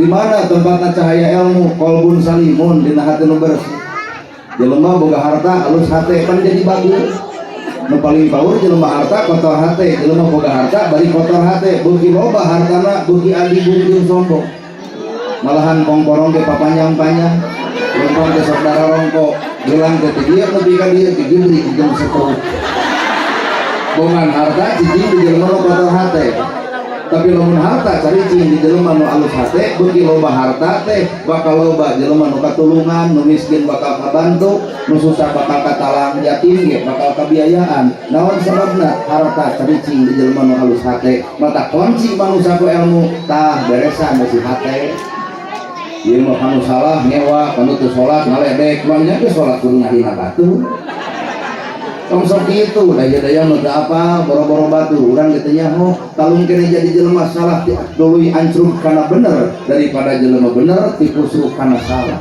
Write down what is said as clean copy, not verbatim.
Di mana tempatna cahaya ilmu? Qalbun salimun, dina hati nu bersih. Jelema boga harta alus hate pan jadi bagus. Nu paling power jelema harta kotor hate, jelema boga harta bari kotor hate, beuki loba hartana beuki adigung jeung sombong. Malahan kongkorong ge papanjang-panjang, lempang teh sok dararongko, gelang teh ti dieu nepi ka dieu digibrik jeung stroke. Bongan harta cicing di jelema nu kotor hate. Tapi lamun harta caricing di jelema nu alus hate, beuki loba harta teh bakal loba jelema nu katulungan, nu miskin bakal kabantu, nu susah bakal katalang, yatim ge bakal kabiayaan. Naon sababna? Harta caricing di jelema nu alus hate. Mata kunci manusia ku ilmu tah beresan si hate. Ieu mah kanu salah ngewa, kanu teu salat ngaledek, mah nya ge salat kudu ngahina batur. Tong sok kitu, daya-daya nu teu apa, boro-boro batu, urang ge teu nyaho, talung kene jadi jelema salah tuluy ancrub kana bener daripada jelema bener tikusruk kana salah.